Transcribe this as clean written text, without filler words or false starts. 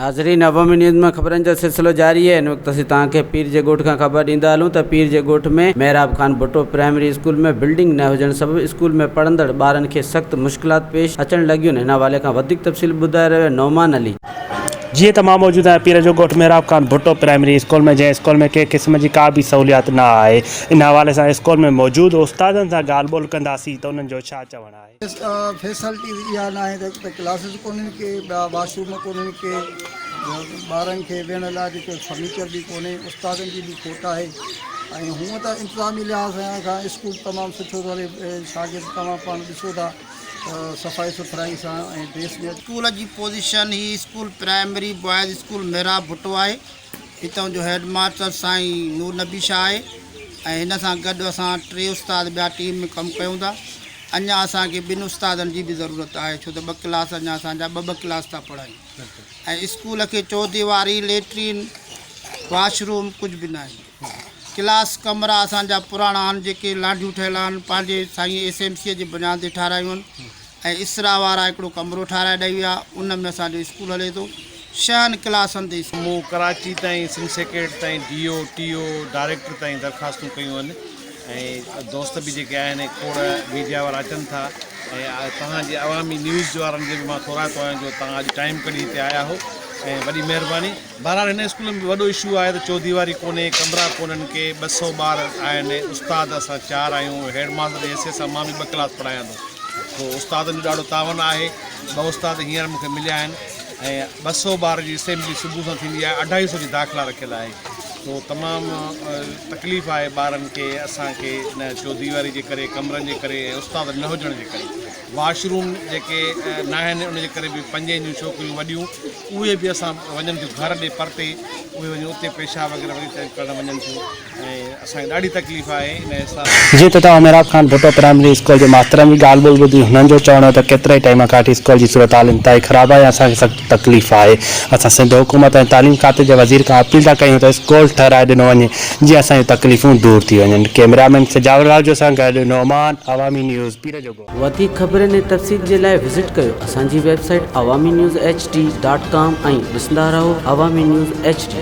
ناظرين عوامي نيوز ۾ خبرن جو سلسلو جاري آهي هن وقت اسين توهان کي پير جي ڳوٺ کان خبر ڏيندا هلون ته پير جي ڳوٺ ۾ Mehrab Khan Bhutto primary school ۾ building نه هجڻ سبب اسڪول ۾ پڙهندڙ ٻارن کي سخت مشڪلات پيش اچڻ لڳيون هن حوالي کان وڌيڪ تفصيل ٻڌائي رهيو آهي نعمان علي. جيئن ته مان موجود آهيان پير جو ڳوٺ محراب خان ڀٽو پرائمري اسڪول ۾ جنهن اسڪول ۾ ڪنهن قسم جي ڪا به سهوليات نه آهي ان حوالي سان اسڪول ۾ موجود استادن سان ڳالهه ٻولهه ڪنداسين ته انهن جو ڇا چوڻ آهي. فيسلٽيز اها ناهي ته هڪ ته ڪلاسز ڪونهن ڪي ٻيا واش روم ڪونهن ڪي ٻارن کي ويهڻ لاء جيڪو فرنيچر به ڪونهي استادن جي به کوٽ آهي ۽ هونء ته انتظامي لحاظ کان اسڪول تمام سٺو ٿو هلي شاگرد توهان پاڻ ڏسو ٿا ته صفائي سٿرائي سان ۽ ڊريس ۾. اسڪول جي پوزيشن هي school primary boys school Mehrab Bhutto آهي هتان جو هيڊ ماستر سائين نور نبي شاهه آهي ۽ هن سان گڏ اسان ٽي استاد ٻيا ٽيم ۾ ڪم ڪيون ٿا اڃا اسان کي ٻن استادن جي به ضرورت آهي ڇو ته ٻه ڪلاس اڃا اسان جا ٻه ٻه ڪلاس ٿا پڙهايون ۽ اسڪول کي چوديواري ليٽرين واش روم ڪجهه به ناهي ڪلاس ڪمرا اسان جا پراڻا آهن جيڪي لانڍيون ٺهيل آهن پنهنجي سائين ايس ايم سي جي بنياد تي ٺارايون آهن ۽ اسرا وارا هڪڙو ڪمرو ٺاراهي ڏئي ويا ان ۾ اسان جو اسڪول هلي ٿو ڇهن ڪلاسن تي اسڪول. مون ڪراچي تائين سنڌ سيڪريٽ تائين D O T O director تائين درخواستون ڪيون آهن ۽ دوست به جيڪي آهن کوڙ ميڊيا وارا اچن ٿا ۽ توهان جي عوامي نيوز وارن جي به مان ٿورائتو آهيان جو توهان اڄ ٽائيم ڪڍي هتي آيا آهو ۽ وڏي مهرباني بهرحال هن اسڪول ۾ به وڏو اشو آهي ته چوديواري ڪونهي، ڪمرا ڪونهن ڪي، 200 ٻار آهن، استاد اسان چار آهيون، هيڊ ماستر جي حيثيت سان مان به ٻه ڪلاس پڙهايان ٿو، سو استادن جو ڏاڍو تعاون آهي، ٻه استاد هينئر مون کي مليا آهن ۽ 200 ٻار جي اسيمبلي صبح سان ٿيندي آهي، اڍائي سو جي داخلا رکيل آهي، سو تمام تڪليف آهي ٻارن کي اسان کي ان چوديواري جي ڪري، ڪمرن جي ڪري ۽ استاد نه هجڻ جي ڪري. واش روم جيڪي ناهن ان جي ڪري به پنجين جون ڇوڪريون وڏيون اهي به اسان وڃن ٿيون گهر ڏي پرتي اهي وڃي اتي پيشاب وغيره وري ڪرڻ وڃن ٿيون ۽ اسان کي ڏاڍي تڪليف آهي ان حساب جيئن ته توهان محراب خان ڀٽو پرائمري اسڪول جي ماسترن جي ڳالهه ٻولهه ٻڌي هنن جو چوڻ هو ته ڪيترائي ٽائيم کان وٺي اسڪول جي صورتحال انتهائي خراب آهي ۽ اسان کي سخت تڪليف آهي اسان سنڌ حڪومت ۽ تعليم کاتي جي وزير کان اپيل ٿا ڪيون ته اسڪول ٺهرائي ڏنو وڃي جيئن اسان جون تڪليفون دور ٿي وڃن ڪئميرا مين سجاول راهوجو سان گڏ نعمان عوامي نيوز پير جو ڳوٺ. وڌيڪ خبرن ۽ تفصيل جي لاء وزٽ ڪيو اسان جي website Awami news H D dot com ۽ ڏسندا رهو عوامي نيوز ايڇ ڊي.